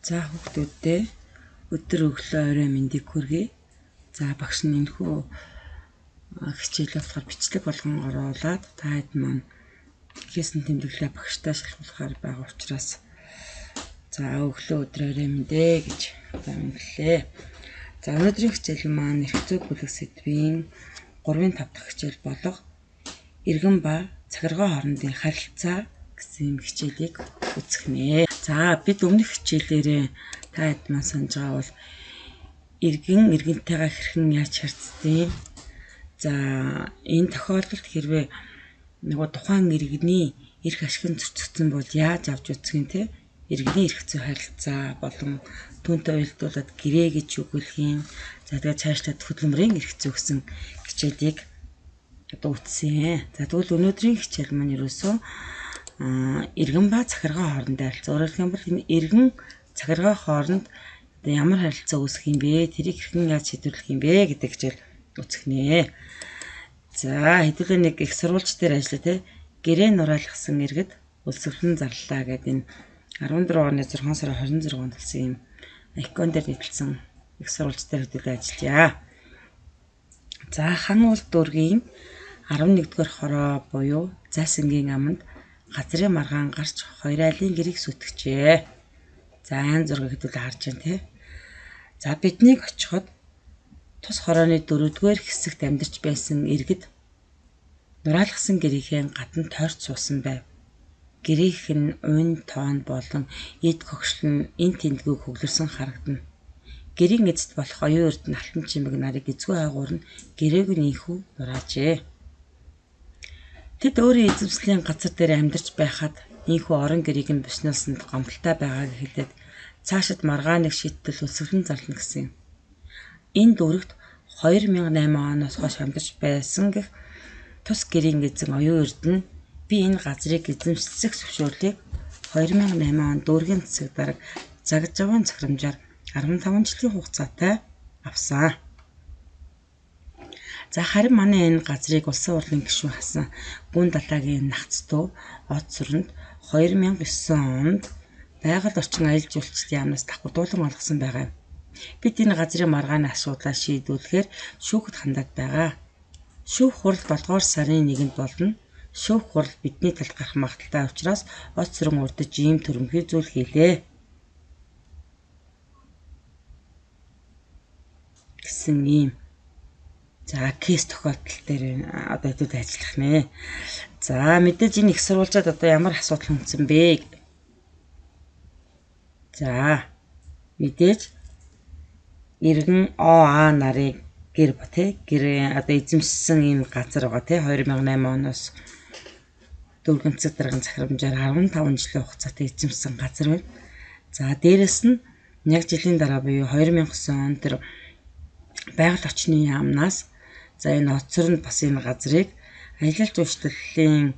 За хүүхдүүдээ өдөр өглөө орой мэндийг хүргэе. За багш нь энэхүү хичээлээ болохоор бичлэг болгон оруулаад та хэд маань хийсэн тэмдэглэлээ багштай шалгуулахаар байгаа учраас за өглөө өдөр орой мэндэ гэж одоо мэдлээ. За өнөөдрийн хичээл маань эрх зүйн бүлэг сэдвийн 3-ын 5 дахь хичээл болох иргэн ба захиргаа хоорондын харилцаа гэсэн юм хичээлийг үзэх нэ. За бид өмнөх хичээлээрээ та хэд маань санаж байгаа бол иргэн иргэнтэйгээ хэрхэн яаж харьцдیں۔ За энэ тохиолдолд хэрвээ нөгөө тухайн иргэний эрх ашиг нь зөрчигдсөн бол яаж авч үзэх юм те? Иргэний эрх зүй харилцаа болон түүнтэй уялдуулаад гэрээ гэж өгүүлэх юм. За тэгээд цаашлаад хөдөлмөрийн эрх зүй гэсэн хичээлийг одоо үтсэн. За тэгвэл өнөөдрийн хичээл маань ерөөсөө иргэн ба захиргаа хоорондын харилцаа. Өөрөөр хэлэх юм бол энэ иргэн захиргаа хооронд одоо ямар харилцаа үүсэх юм бэ? Тэрийг хэрхэн яаж шийдвэрлэх юм бэ гэдэг хичээл үзэх нэ. За хэдүүлээ нэг их сурвалж дээр ажиллаа те. Гэрээ нураалгасан иргэд өлсгөлэн зарлаа гэдэг энэ 14 оны 6 сарын 26-нд болсон юм икон дээр нийтэлсэн их сурвалж дээр хэдүүлээ ажиллая. За хан уул дүүргийн 11-р хороо буюу Зайсангийн аманд газрын маргаан гарч хоёр айлын гэрийг сүтгэжээ. За айн зургийг хэдүүлээ харж байна те. За биднийг очиход тус хорооны 4-р хэсэгт амьдарч байсан иргэд нураалгасан гэрийнхээ гадна тойрч суусан байв. Гэрийнх нь уйн тоон болон эд хөгшил нь эн тэндгүй хөглөрсөн харагдана. Гэрийн эцэст болох оюун эрдэнэ алтан чимэг нарыг эзгүй хайгуур нь гэрээг нь инхүү нураажээ. Тэд өөрийн эзэмслийн газар дээр амьдарч байхад инхүү орон гэрийг нь босноосонд гомдолтой байгааг хэлээд цаашид маргааныг шийтгэл өлсгөлэн зарлана гэсэн юм. Энэ дүүрэгт 2008 оноос хойш амьдарч байсан гэх тус гэрийн эзэн оюун эрдэнэ би энэ газрыг эзэмших зөвшөөрлийг 2008 он дүүргийн засаг дарга Загжавын захирамжаар 15 жилийн хугацаатай авсан. За харин манай энэ газрыг улсын хурлын гишүүн хасан гүн далаагийн нагцтуу од сүрэнд 2009 онд байгаль орчин аялал жуулчлалын яамнаас давхардуулан олгосон байгаа юм. Бид энэ газрын маргааны асуудлаа шийдвэрлэхээр шүүхэд хандаад байгаа. Шүүх хурал 7 дугаар сарын 1-нд болно. Шүүх хурал бидний талд гарах магадлалтай учраас од сүрэн урдж ийм төрөмхий зүйл хийлээ гэсэн ийм за кейс тохиолдол дээр одоо хэдүүд ажиллах нэ. За мэдээж энэ их сурвалжаад одоо ямар асуудал хүндсэн бэ? За мэдээж иргэн ОА нарыг гэр ба тэ гэр одоо эзэмшсэн ийм газар байгаа тэ 2008 оноос дүүргэн засаг даргын захирамжаар 15 жилийн хугацаатай эзэмшсэн газар байна. За дээрэс нь яг жилийн дараа буюу 2009 он тэр байгаль орчны яамнаас за энэ оцорнд бас энэ газрыг аялал жуулчлалын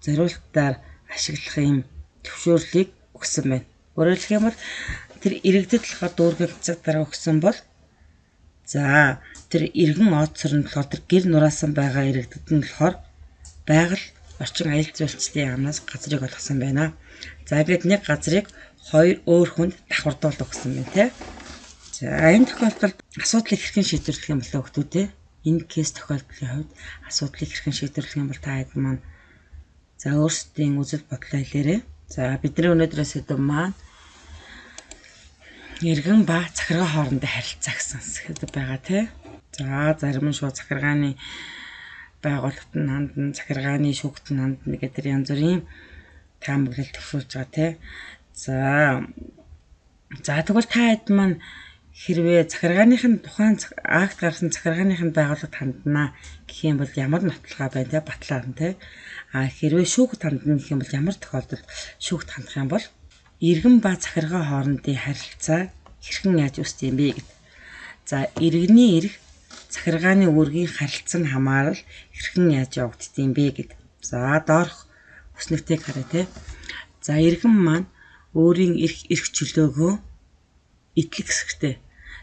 зориултаар ашиглах юм зөвшөөрлийг өгсөн байна. Өөрөөр хэлэх юм бол тэр иргэдэд болохоор дүүргэн засаг дарга өгсөн бол за тэр иргэн оцорнд болохоор тэр гэр нураасан байгаа иргэдэд нь болохоор байгаль орчин аялал жуулчлалын яамнаас газрыг олгосон байна. За ингээд нэг газрыг хоёр өөр хүнд давхардуул өгсөн байна те. За энэ тохиолдолд асуудлыг хэрхэн шийдвэрлэх юм болоо хүмүүс ээ? Энэ кейс тохиолдлын хувьд асуудлыг хэрхэн шийдвэрлэх юм бол та хэд маань за өөрсдийн үзэл бодлоо хэлээрэй. За бидний өнөөдрийн сэдэв маань иргэн ба захиргаа хоорондын харилцаа гэсэн сэдэв байгаа тий. За зарим нь шууд захиргааны байгууллагт нь хандна, захиргааны шүүхт нь хандна гэх тэр янз бүрийн таамаглал төвшүүлж байгаа тий. За тэгвэл та хэд маань хэрвээ захиргааных нь тухайн акт гаргасан захиргааных нь байгууллагт хандна гэх юм бол ямар нотлохоо байна те батлаа те. А хэрвээ шүүхт хандна гэх юм бол ямар тохиолдолд шүүхт хандах юм бол иргэн ба захиргаа хоорондын харилцаа хэрхэн яаж үүсдэг юм бэ гэд. За иргэний эрх захиргааны үүргийн харилцан хамаарал хэрхэн яаж явагддаг юм бэ гэд. За доорх хүснэгтийг харъя те. За иргэн маань өөрийн эрх чөлөөгөө итлэх хэсэгтэй.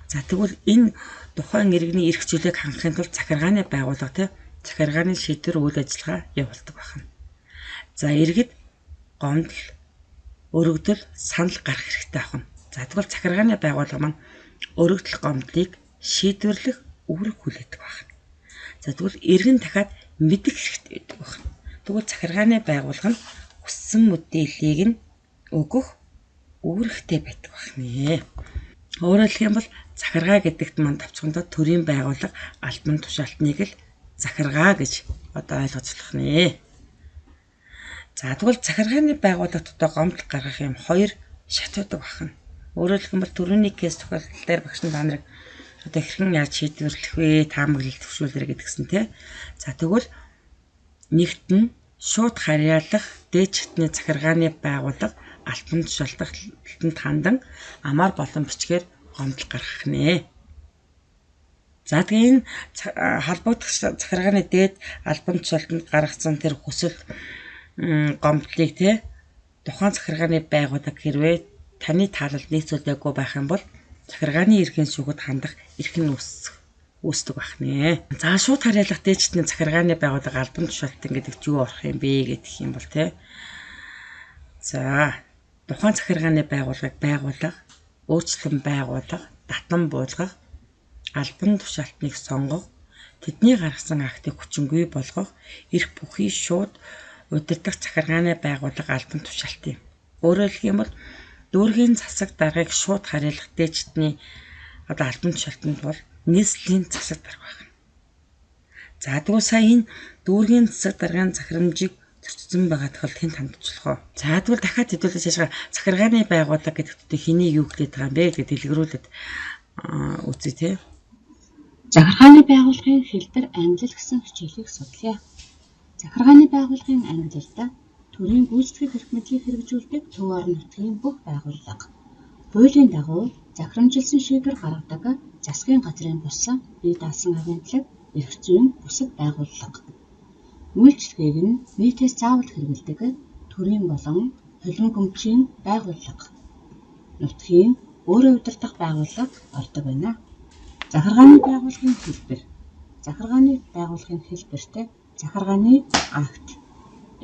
За тэгвэл энэ тухайн иргэний эрх чөлөөг хангахын тулд захиргааны байгууллага те захиргааны шийдвэр үйл ажиллагаа явуулдаг байна. За иргэд гомдол, өргөдөл, санал гарах хэрэгтэй байна. За тэгвэл захиргааны байгууллага маань өргөдөл гомдлыг шийдвэрлэх үүрэг хүлээдэг байна. За тэгвэл эргэн дахиад мэдэх хэрэгтэй байдаг байна. Тэгвэл захиргааны байгууллага нь хүссэн мэдээллийг нь өгөх үүрэгтэй байдаг байна. Өөрөөр хэлэх юм бол захиргаа гэдэгт маань товчхондоо төрийн байгууллага албан тушаалтныг л захиргаа гэж одоо ойлгож болох нэ. За тэгвэл захиргааны байгууллагад одоо гомдол гаргах юм хоёр шат байдаг байна. Өөрөөр хэлэх юм бол түрүүний кейс тохиолдол дээр багш нь та нарыг одоо хэрхэн яаж шийдвэрлэх вэ? Таамаглал төвшүүлэрэ гэдгсэн тий. За тэгвэл нэгт нь шууд харьяалах дээд шатны захиргааны байгууллага албан тушаалтанд хандан амар болон бичгээр гомдол гаргах нэ. За тэгээ энэ холбогдох захиргааны дээд албан тушаалтанд гаргасан тэр хүсэл гомдлыг тий тухайн захиргааны байгууллага хэрвээ таны таалалд нийцүүлээгүй байх юм бол захиргааны эрхийн шүүхэд хандах эрх нь үүсдэг байх нэ. За шууд харьяалах дээд шатны захиргааны байгууллага албан тушаалтан гэдэг ч юу орох юм бэ гэх юм бол тий. За тухайн захиргааны байгууллагыг байгууллага, өөрчлөн байгууллага, татан буулгах, албан тушаалтныг сонгох, тэдний гаргасан актыг хүчингүй болгох, эрх бүхий шууд удирдах захиргааны байгууллага албан тушаалт юм. Өөрөөр хэлэх юм бол дүүргийн засаг даргыг шууд харьяалах дээд шатны одоо албан тушаалтанд бол нийслэлийн засаг дарга байна. За тэгвэл сая энэ дүүргийн засаг даргын захирамжийг зөрчсөн байгаа тохиолдолд хэн хандчихлах вэ? За тэгвэл дахиад хэдүүлээ цаашгаа захиргааны байгууллага гэдэгт хэнийг юу хэлээд байгаа юм бэ гэдэг дэлгэрүүлээд үзье те. Захиргааны байгууллагын хэлбэр ангилал гэсэн хичээлийг судлая. Захиргааны байгууллагын ангилалд төрийн гүйцэтгэх эрх мэдлийг хэрэгжүүлдэг төв орон нутгийн бүх байгууллага. Хуулийн дагуу захирамжилсан шийдвэр гаргадаг засгийн газрын бус, бие даасан агентлаг, эрх зүйн бусад байгууллага. Үйлчилгээг нь нийтээс заавал хэрэглэдэг төрийн болон холимог өмчийн байгууллага. Нутгийн өөрөө удирдах байгууллага ордог байна. Захиргааны байгууллагын хэлбэр. Захиргааны байгууллагын хэлбэрт захиргааны акт.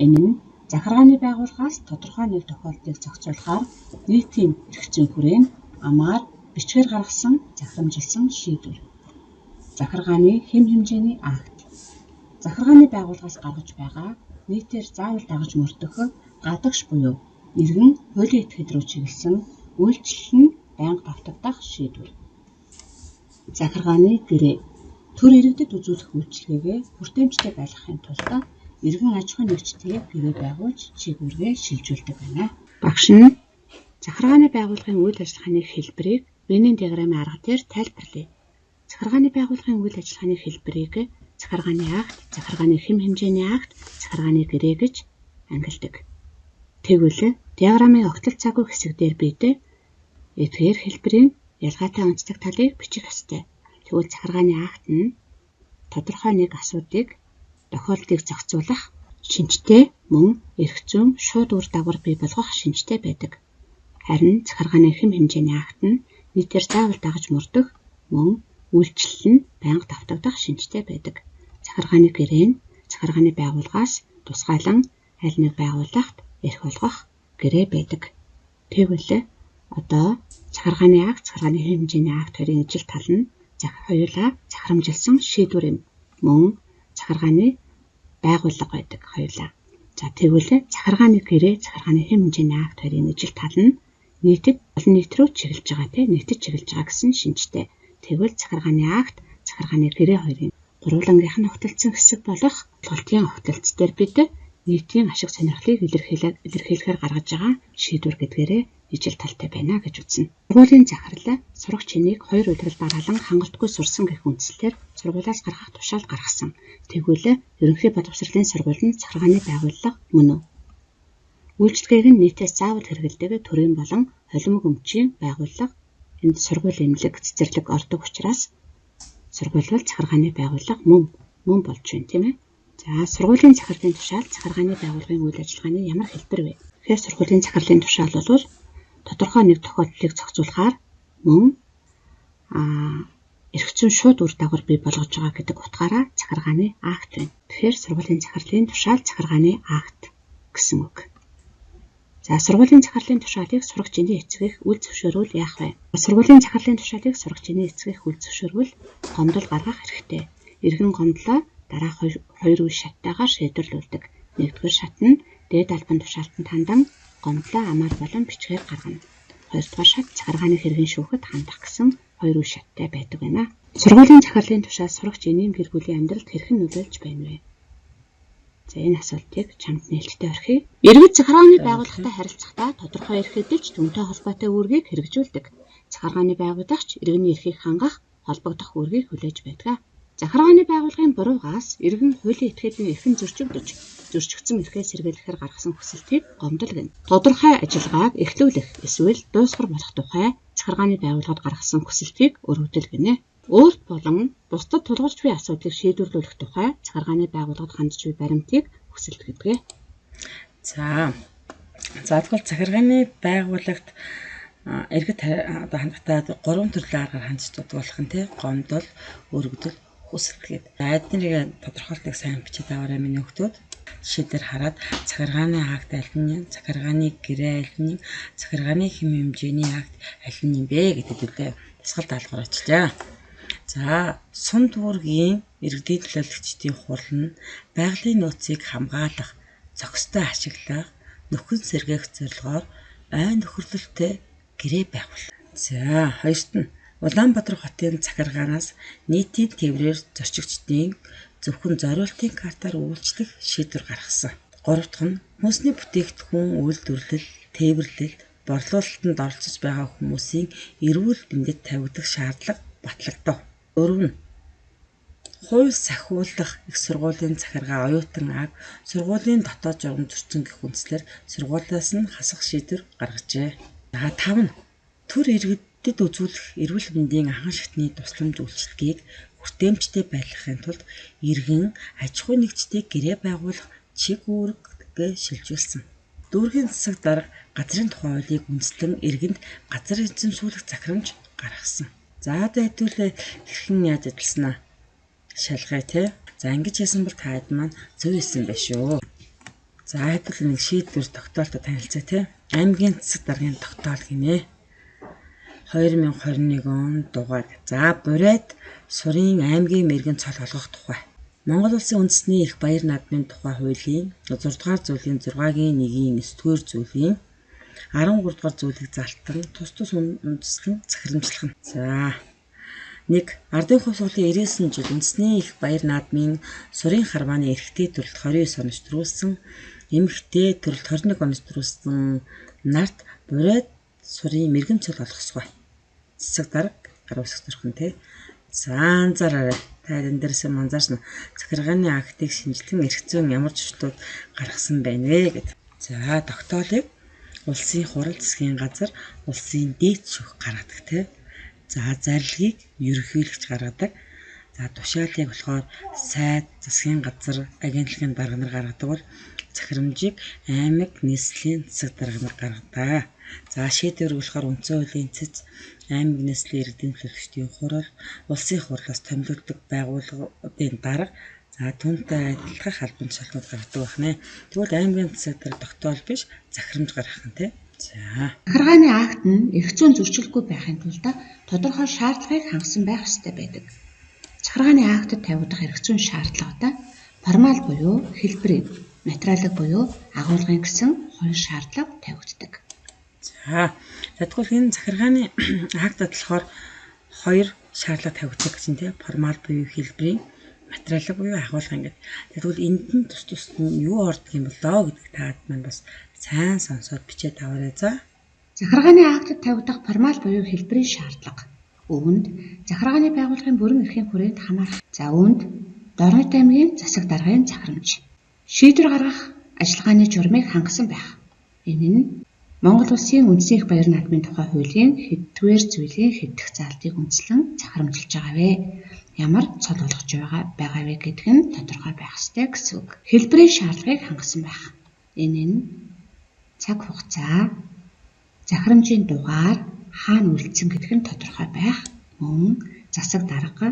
Энэ нь захиргааны байгууллагаас тодорхой нэг тохиолдлыг зохицуулахаар нийтийн эрх зүйн хүрээнд амаар бичгээр гаргасан захирамжилсан шийдвэр. Захиргааны хэм хэмжээний акт. Захиргааны байгууллагаас гаргаж байгаа нийтээр заавал дагаж мөрдөх гадагш буюу иргэн хуулийн этгээд рүү чиглэсэн үйлчлэл нь байнга давтагдах шийдвэр. Захиргааны гэрээ. Төр иргэдэд үзүүлэх үйлчилгээгээ хүртээмжтэй байлгахын тулд иргэн аж ахуйн нэгжтэй гэрээ байгуулж чиг үүргээ шилжүүлдэг байна. Багш нь захиргааны байгууллагын үйл ажиллагааны хэлбэрийг Венийн диаграммын арга дээр тайлбарлая. Захиргааны байгууллагын үйл ажиллагааны хэлбэрийг захиргааны акт, захиргааны хэм хэмжээний акт, захиргааны гэрээ гэж ангилдаг. Тэгвэл диаграммын огтлол цаггүй хэсэг дээр бид эдгээр хэлбэрийн ялгаатай онцлог талыг бичих ёстой. Тэгвэл захиргааны акт нь тодорхой нэг асуудлыг, тохиолдлыг зохицуулах шинжтэй, мөн эрх зүйн шууд үр дагавар бий болгох шинжтэй байдаг. Харин захиргааны хэм хэмжээний акт нь нийтээр заавал дагаж мөрдөх, мөн үйлчлэл нь байнга давтагдах шинжтэй байдаг. Захиргааны гэрээ нь захиргааны байгууллагаас тусгаалan аль нэг байгууллагт эрх болгох гэрээ байдаг. Тэгвэл одоо захиргааны акт, захиргааны хэм хэмжээний акт хоёрын ижил тал нь хоёулаа захирамжилсан шийдвэр юм. Мөн захиргааны байгууллага байдаг хоёулаа. За тэгвэл захиргааны гэрээ, захиргааны хэм хэмжээний акт хоёрын ижил тал нь нийтэд олон нийт рүү чиглэж байгаа тий, нийтэд чиглэж байгаа гэсэн шинжтэй. Тэгвэл захиргааны акт, захиргааны гэрээ хоёрын гурвуулангийнх нь огтлцсон хэсэг болох толтгийн огтлолц дээр бид нийтийн ашиг сонирхлыг илэрхийлэхээр гаргаж байгаа шийдвэр гэдгээрээ ижил талтай байна гэж үзнэ. Сургуулийн захирал сурагч хэнийг хоёр улирал дараалан хангалтгүй сурсан гэх үндслээр сургуулиас гаргах тушаал гаргасан. Тэгвэл ерөнхий боловсролын сургууль нь захиргааны байгууллага мөн үү? Үйлчилгээг нь нийтээс заавал хэрэглэдэг төрийн болон холимог өмчийн байгууллага энд сургууль эмнэлэг цэцэрлэг ордог учраас сургууль бол захиргааны байгууллага мөн болж байна, тийм ээ. За сургуулийн захирлын тушаал захиргааны байгууллагын үйл ажиллагааны ямар хэлбэр вэ? Тэгэхээр сургуулийн захирлын тушаал бол тодорхой нэг тохиолдлыг зохицуулахаар мөн эрх зүйн шууд үр дагавар бий болгож байгаа гэдэг утгаараа захиргааны акт байна. Тэгэхээр сургуулийн захирлын тушаал захиргааны акт гэсэн үг. За, сургуулийн захирлын тушаалыг сурагч энийн эцэг эх үл зөвшөөрвөл яах вэ? Сургуулийн захирлын тушаалыг сурагч энийн эцэг эх үл зөвшөөрвөл гомдол гаргах эрхтэй. Иргэн гомдлоо дараах хоёр үе шаттайгаар шийдвэрлүүлдэг. Нэгдүгээр шат нь дээд албан тушаалтанд хандан гомдлоо амаар болон бичгээр гаргана. Хоёрдугаар шат захиргааны хэргийн шүүхэд хандах гэсэн хоёр үе шаттай байдаг байна. Сургуулийн захирлын тушаал сурагч энийн гэр бүлийн амьдралд хэрхэн нөлөөлж байна вэ? За, энэ асуултыг чамд нээлттэй орхиё. Иргэд захиргааны байгууллагатай харилцахдаа тодорхой эрх эдэлж түүнтэй холбоотой үүргийг хэрэгжүүлдэг. Захиргааны байгуулагч иргэний эрхийг хангах, холбогдох үүргийг хүлээж байдаг. Захиргааны байгууллагын буруугаас иргэн хуулийн этгээдийн эрхэн зөрчигдөж, зөрчигдсөн эрхээ сэргийлэхээр гаргасан хүсэлтийг гомдол гэнэ. Тодорхой ажиллагааг эхлүүлэх эсвэл дуусгар болох тухай захиргааны байгууллагад гаргасан хүсэлтийг өргөдөл гэнэ. Өөрт болон бусдад тулгарч буй асуудлыг шийдвэрлүүлэх тухай захиргааны байгууллагад хандж буй баримтыг хүсэлт гэдэг. За. За, тэгвэл захиргааны байгууллагт иргэд одоо хандахдаа гурван төрлийн аргаар хандж болох нь тий: гомдол, өргөдөл, хүсэлт гэдэг. За, эднийг тодорхойлтыг сайн бичээд аваарай миний хүүхдүүд. Жишээ дээр хараад захиргааны акт аль нь, захиргааны гэрээ аль нь, захиргааны хэм хэмжээний акт аль нь юм бэ гэдэг үлээ тасгал даалгавар ажиллая. За, сум дүүргийн иргэдийн төлөөлөгчдийн хурал нь байгалийн нөөцийг хамгаалах, зохистой ашиглах, нөхөн сэргээх зорилгоор ой нөхөрлөлтөй гэрээ байгуул. За, хоёрт нь Улаанбаатар хотын захиргаанаас нийтийн тээврээр зорчигчдын зөвхөн зориултын картаар үйлчлэх шийдвэр гаргасан. Гурав дахь нь хүнсний бүтээгдэхүүн үйлдвэрлэл, тээвэрлэлд, борлуулалтанд оролцож байгаа хүмүүсийн эрүүл мэндэд тавигдах шаардлага батлагдав. Дөрөв нь хууль сахиулах их сургуулийн захиргаа оюутан аг сургуулийн дотоод журам зөрчсөн гэх үндслээр сургуулиас нь хасах шийдвэр гаргажээ. За, тав нь төр иргэдэд үзүүлэх эрүүл мэндийн анхан шатны тусламж үйлчилгээг хүртээмжтэй байлгахын тулд иргэн аж ахуйн нэгжтэй гэрээ байгуулах чиг үүргээ шилжүүлсэн. Дүүргийн засаг дарга газрын тухай хуулийг үндэслэн иргэнд газар эзэмшүүлэх захирамж гаргасан. За, одоо хэдүүлээ хэрхэн яаж ажилласнаа шалгая те. За, ингэж хийсэн бол та хэд маань зөв хийсэн байх шүү. За, хэдүүл нэг шийдвэр тогтоолтой танилцъя те. Аймгийн засаг даргын тогтоол гинэ. 2021 он дугаар. За, Бурайд Сурын аймгийн мэрэгэн цол олгох тухай. Монгол Улсын үндэсний их баяр наадмын тухай хуулийн 6 дугаар зүйлийн 6-гийн 1-ийн 9 дугаар зүйлийн 13 дугаар зүйлийг залтан тус тус үндэслэн захирамжлах нь. За, 1. Ардын хувьсгалын 99 жил үндэсний их баяр наадмын Сурын харвааны эрэгтэй төрөлд 29 оноч төрүүлсэн, эмэгтэй төрөлд 21 оноч төрүүлсэн нарт Бурайд Сурын мэрэгэн цол олгосгой. Засаг дарга гар үсэх зөрхөн те. За, анзаараарай. Та энэ дээрээс анзаарсан уу? Захиргааны актыг шинжилэн эрх зүйн ямар зөрчлүүд гаргасан байна вэ гэдэг. За, тогтоолыг улсын хурал засгийн газар, улсын дээд шүүх гаргадаг те. За, зарлигийг ерөнхийлөгч гаргадаг. За, тушаалыг болохоор сайд, засгийн газар, агентлагийн дарга нар гаргадаг бол захирамжийг аймаг нийслэлийн засаг дарга нар гаргадаг. За, шийдвэр болохоор үндсэн хуулийн цэц, аймаг нийслэлийн иргэдийн төлөөлөгчдийн хурал, улсын хурлаас томилогддог байгууллагуудын дарга, за түүнтэй адилхан албан тушаалтнууд гаргадаг байх нэ. Тэгвэл аймгийн засаг дарга тогтоол биш, захирамж гаргах нь те. За. Захиргааны акт нь эрх зүйн зөрчилгүй байхын тулд тодорхой шаардлагыг хангасан байх ёстой байдаг. Захиргааны актад тавигдах эрх зүйн шаардлагатай формал буюу хэлбэрийн, материалын буюу агуулгын гэсэн хоёр шаардлага тавигддаг. За, тэгвэл энэ захиргааны актад болохоор хоёр шаардлага тавигддаг гэсэн тийм, формал буюу хэлбэрийн, материалын буюу агуулгын гэдэг. Тэгвэл энд нь тус тусд нь юу ордог юм болоо гэдэг таад маань бас сайн сонсоод бичээд аваарай за. Захиргааны актад тавигдах формал буюу хэлбэрийн шаардлага. Үүнд захиргааны байгууллагын бүрэн эрхийн хүрээнд хамаарах. За, үүнд Дорнод аймгийн засаг даргын захирамж. Шийдвэр гаргах ажиллагааны журмыг хангасан байх. Энэ нь Монгол Улсын үндсэн их баяр наадмын тухай хуулийн хэддүгээр зүйлийн хэддэх заалтыг үндэслэн захирамжилж байгаа вэ? Ямар цол болгож байгаа вэ гэдг нь тодорхой байх ёстой гэсэн үг. Хэлбэрийн шаардлагыг хангасан байх. Энэ нь цаг хугацаа, захирамжийн дугаар, хаана үрэлдсэн гэдг нь тодорхой байх. Мөн засаг дарга,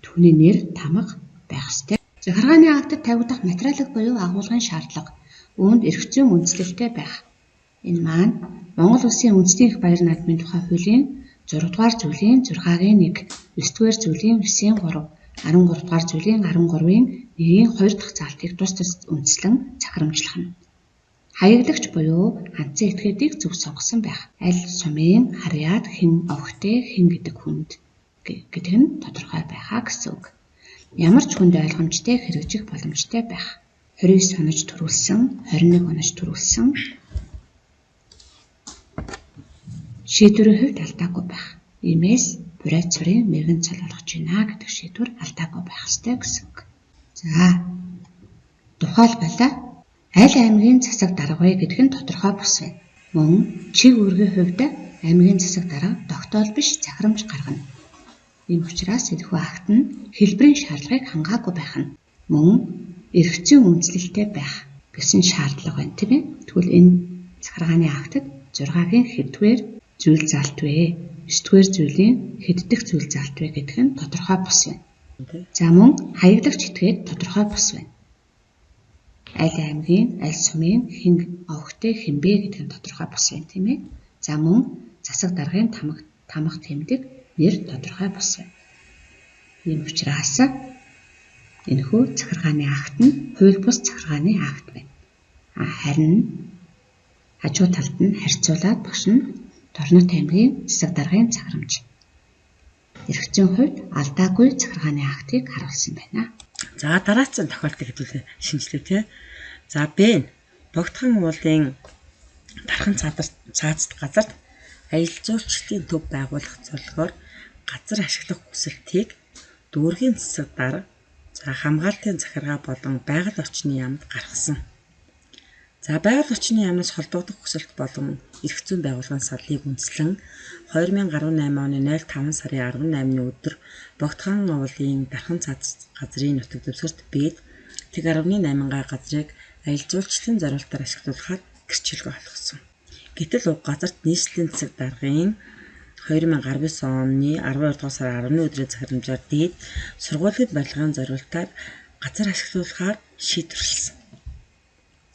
түүний нэр, тамга байх ёстой. Захиргааны актад тавигдах материалын буюу агуулгын шаардлага. Үүнд эрх зүйн үндэслэлтэй байх. Энэ маань Монгол Улсын үндэсний их баяр наадмын тухай хуулийн 6 дугаар зүйлийн 6-гийн 1, 9 дугаар зүйлийн 9-ийн 3, 13 дугаар зүйлийн 13-ын 1-ийн 2 дахь заалтыг тус тус үндэслэн захирамжлах нь. Хаяглагч буюу хандсан этгээдийг зөв сонгосон байх. Аль сумын харьяат хэн овогтой хэн гэдэг хүнд гэдэг нь тодорхой байхаа гэсэн үг. Ямар ч хүнд ойлгомжтой хэрэгжих боломжтой байх. 29 онож төрүүлсэн, 21 онож төрүүлсэн. Шийдвэрийн хувьд алдаагүй байх. Иймээс Бурайт цорын мэрэгэн цол болгож байна гэдэг шийдвэр алдаагүй байх ёстой гэсэн үг. За, тухайлбал аль аймгийн засаг дарга вэ гэдэг нь тодорхой бус байна. Мөн чиг үүргийн хувьд аймгийн засаг дарга тогтоол биш захирамж гаргана. Ийм учраас энэхүү акт нь хэлбэрийн шаардлагыг хангаагүй байх нь. Мөн эрх зүйн үндэслэлтэй байх гэсэн шаардлага байна, тийм ээ. Тэгвэл энэ захиргааны актад 6-гийн хэддүгээр зүйл заалт вэ? 9-р зүйлийн хэд дэх зүйл заалт вэ гэдэг нь тодорхой бус байна. За мөн хаяглагч этгээд тодорхой бус байна. Аль аймгийн, аль сумын хэн овогтой хэн бэ гэдэг нь тодорхой бус байна, тийм ээ. За мөн засаг даргын тамга тэмдэг нэр тодорхой бус байна. Ийм учраас энэхүү захиргааны акт нь хууль бус захиргааны акт байна. Харин хажуу талд нь харьцуулаад багш нь Торнот аймгийн засаг даргын захирамж эрх зүйн хувьд алдаагүй захиргааны актыг харуулсан байна. За дараачсан тохиолдлыг хэдүүлээ шинжилгээ тий. За Б. Богдхан уулын Тархан цаазат газарт аялал жуулчлалын төв байгуулах зорилгоор газар ашиглах хүсэлтийг дүүргийн засаг дарга, за хамгаалтын захиргаа болон байгаль орчны яамд гаргасан. За байгаль орчны яамнаас холбогдох хүсэлт болон эрх зүйн байгууллагын саналыг үндэслэн 2018 оны 05 сарын 18-ны өдөр Богдхан уулын Дархан цаазат газрын нутаг дэвсгэрт Б 1.8 га газрыг аялал жуулчлалын зориултаар ашиглуулахаар гэрчлэгээ олгосон. Гэтэл уг газарт нийслэлийн засаг даргын 2019 оны 12 дугаар сарын 10-ны өдрийн захирамжаар дээд сургуулийн барилгын зориултаар газар ашиглуулахаар шийдвэрлэсэн.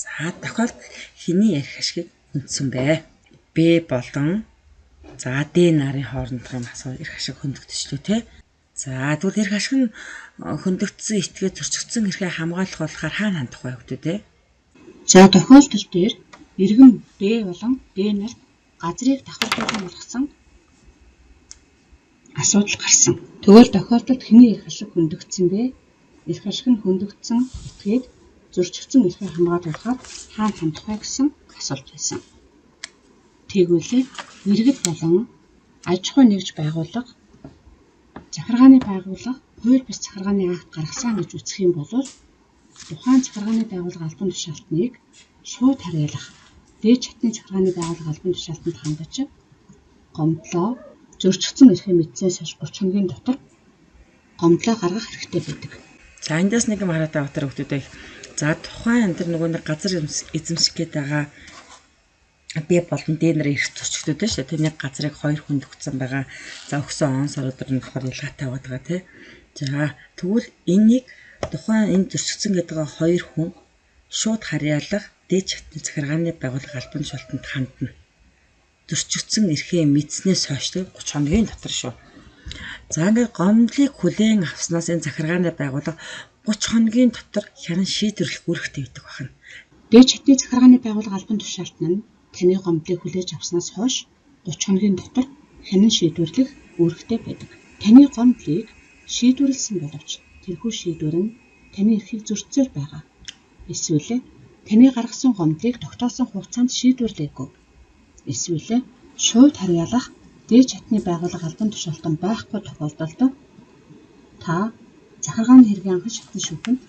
За тохиолдолд хэний эрх ашгийг хөндсөн бэ? Б болон за Д нарын хоорондох юм асуу эрх ашиг хөндөгдчихлөө те. За тэгвэл эрх ашиг нь хөндөгдсөн этгээд зөрчигдсөн эрхээ хамгаалах болохоор хаана хандах вэ хүмүүс те? За тохиолдол дээр иргэн Б болон Д нарт газрыг давхар болгосон асуудал гарсан. Тэгвэл тохиолдолд хэний эрх ашиг хөндөгдсөн бэ? Эрх ашиг нь хөндөгдсөн этгээд зөрчигдсөн эрхээ хамгаалахаар хаана хандах вэ гэсэн асуулт байсан. Тэгвэл иргэд болон аж ахуй нэгж байгууллага захиргааны байгууллага хууль бус захиргааны акт гаргасан гэж үзэх юм бол тухайн захиргааны байгууллага албан тушаалтныг шууд харьяалах дээд шатны захиргааны байгууллага албан тушаалтанд хангаж гомдлоо зөрчигдсөн эрхээ мэдсэнээс хойш 30 хоногийн дотор гомдлоо гаргах хэрэгтэй байдаг. За эндээс нэг юм хараад авах хүмүүстэй. За тухайн энэ нөгөө нэг газар эзэмших гээд байгаа Б болон Д нарын эрх зөрчигдөд шүү дээ. Тэрний газрыг хоёр хүнд өгсөн байгаа. За өгсөн он сар өдөр нь болохоор ялгаатай байгаа тий. За тэгвэл энийг тухайн энэ зөрчигдсөн гэдэг хоёр хүн шууд харьяалах дээд шатны захиргааны байгууллага албан тушаалтанд хандна. Зөрчигдсөн эрхээ мэдснээс хойш 30 хоногийн дотор шүү. За ингээд гомдлыг хүлээн авснаас энэ захиргааны байгууллага 30 хоногийн дотор хянан шийдвэрлэх үүрэгтэй байдаг байна. Дээд шатны захиргааны байгууллага албан тушаалт нь таны гомдлыг хүлээж авснаас хойш 30 хоногийн дотор хянан шийдвэрлэх үүрэгтэй байдаг. Таны гомдлыг шийдвэрлэсэн боловч тэрхүү шийдвэр нь таны эрхийг зөрчсөөр байгаа. Эсвэл таны гаргасан гомдлыг тогтоосон хугацаанд шийдвэрлээгүй. Эсвэл шууд харьяалах дээд шатны байгууллага албан тушаалтан байхгүй тохиолдолд та захиргааны хэргийн анхан шатны шүүхэнд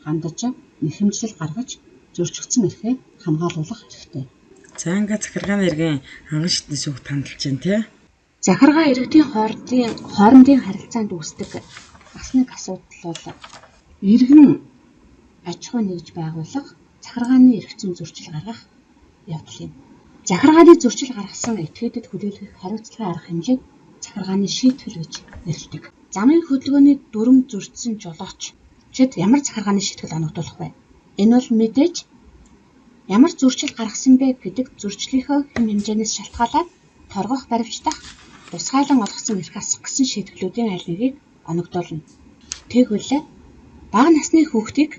хандаж нэхэмжлэл гаргаж зөрчигдсөн эрхээ хамгаалуулах хэрэгтэй. За ингээд захиргааны хэргийн анхан шатны шүүхт хандалж байна тий. Захиргаа иргэдийн хоорондын харилцаанд үүсдэг бас нэг асуудал бол иргэн аж ахуй нэгж байгууллага захиргааны эрх зүйн зөрчил гаргах явдал юм. Захиргааны зөрчил гаргасан этгээдэд хүлээлгэх хариуцлагын арга хэмжээг захиргааны шийтгэл гэж нэрлэдэг. Замын хөдөлгөөний дүрэм зөрчсөн жолоочид ямар захиргааны шийтгэл оногдуулах вэ? Энэ бол мэдээж Ямар зөрчил гаргасан бэ гэдэг зөрчлийнхөө хэм хэмжээнээс шалтгаалаад торгох, баривчлах, тусгайлан олгосон эрх асах гэсэн шийтгэлүүдийн аль нэгийг оногдуулна. Тэгвэл бага насны хүүхдийг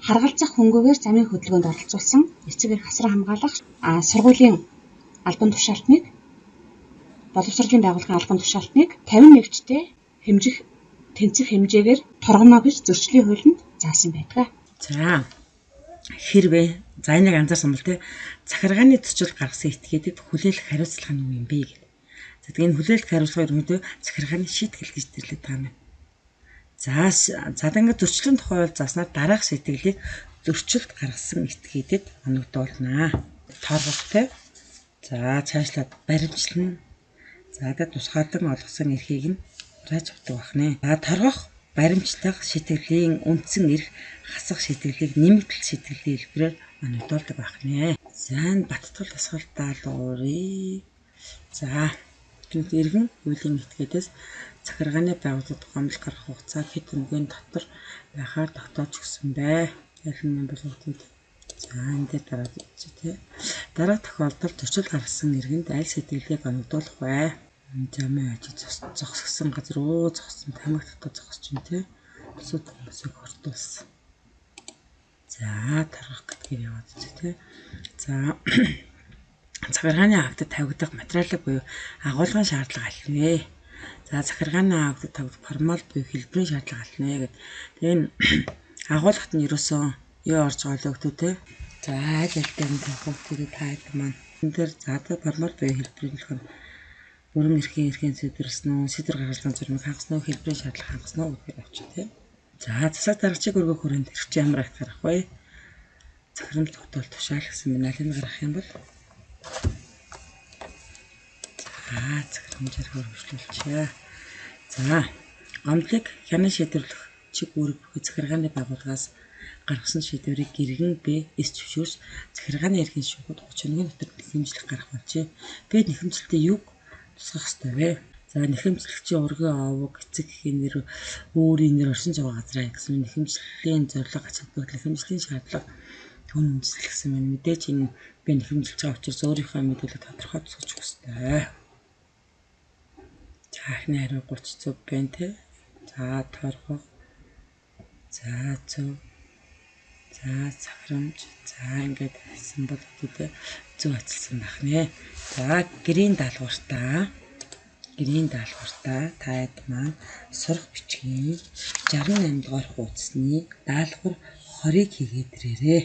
харгалзах хөнгөвөөр замын хөдөлгөөнд оролцуулсан эцэг эх асран хамгаалах сургуулийн албан тушаалтныг боловсролын байгууллагын албан тушаалтныг 51-тэй хэмжих тэнцэх хэмжээгээр торгоно гэж зөрчлийн хуулинд заасан байдаг. За хэрвээ за энийг анзаарсан бол те захиргааны зөрчил гаргасан этгээдэд хүлээлгэх хариуцлага нь юу юм бэ гэдэг. За тэгээ энэ хүлээлгэх хариуцлага ерөнхийдөө захиргааны шийтгэл гэж нэрлэдэг байгаа юм. За ингээд зөрчлийн тухай хууль зааснаар дараах шийтгэлийг зөрчилд гаргасан этгээдэд оногдуулнаа. Торгох те. За цаашлаад баримтлана. За тэгээ тусгаарлан олгосон эрхийг нь хурааж авдаг байна. За торгох, баримтлах шийтгэлийн үндсэн эрх хасах шийтгэлийг нэмэгдэл шийтгэлийн хэлбэрээр оногдуулдаг байна. За энэ баттгал дасгал даалгаврыг за эргэн хуулийн этгээдээс захиргааны байгууллагад гомдол гаргах хугацаа хэд өдрийн дотор байхаар тогтоож өгсөн бай. Аль нь юм бол үү? За энэ дээр дараад үзье тий. Дараах тохиолдолд зөрчил гаргасан иргэнд аль сэтгэлийг оногдуулах вэ? Замын ажил зогссон газар руу зогссон тамхи татаа зогсож байна тий. Бусад хүмүүсийг хортуулсан. За торгох гэдгээр яваад үзье тий. За захиргааны актад тавигдах материалын буюу агуулгын шаардлага аль нь вэ? За захиргааны актад тавигдах формал буюу хэлбэрийн шаардлага аль нь вэ гэдэг. Тэгээ энэ агуулгад нь ерөөсөө юу орж байгаа л гэдэг те. За аль аль дээр нь тавих вэ гэдэг та хэд маань. Энэ дээр за формал буюу хэлбэрийн болохоор бүрэн эрхийн сэдвэрсэн үү, сэдвэр гаргалгааны зурмыг хангасан уу, хэлбэрийн шаардлага хангасан уу гэдгээр авчих те. За засаг даргачийг өргөх хүрээнд эрх чи ямар акт гаргах вэ? Захирамж тогтоол тушаал гэсэн байна. Аль нь гаргах юм бол? За захирамжаар хөрвүүлчихье. За гомдлыг хянан шийдвэрлэх чиг үүрэг бүхий захиргааны байгууллагаас гаргасан шийдвэрийг иргэн Б эс зөвшөөрч захиргааны эрхийн шүүхэд 30 хоногийн дотор нэхэмжлэх гаргах болжээ. Б нэхэмжлэлтээ юг тусгах ёстой вэ? За нэхэмжлэгчийн ургийн овог, эцэг эхийн нэр, өөрийн нэр, оршин суугаа газраа гэсэн нэхэмжлэлийн зорилго, ач холбогдол, нэхэмжлийн шаардлага түн үндэслэл гэсэн байна. Мэдээж энэ би нэхэмжилж байгаа учраас өөрийнхөө мэдээлэл тодорхой тусгаж өгөх ёстой. За эхний хариу 30 зөв байна те. За торгох. За зөв. За захирамж. За ингээд хэлсэн бол одоо зөв ацалсан байх нэ. За гэрийн даалгавартаа та хэд маань сурах бичгийн 68 дугаар хуудасны даалгавар 20-ыг хийгээд ирээрээ.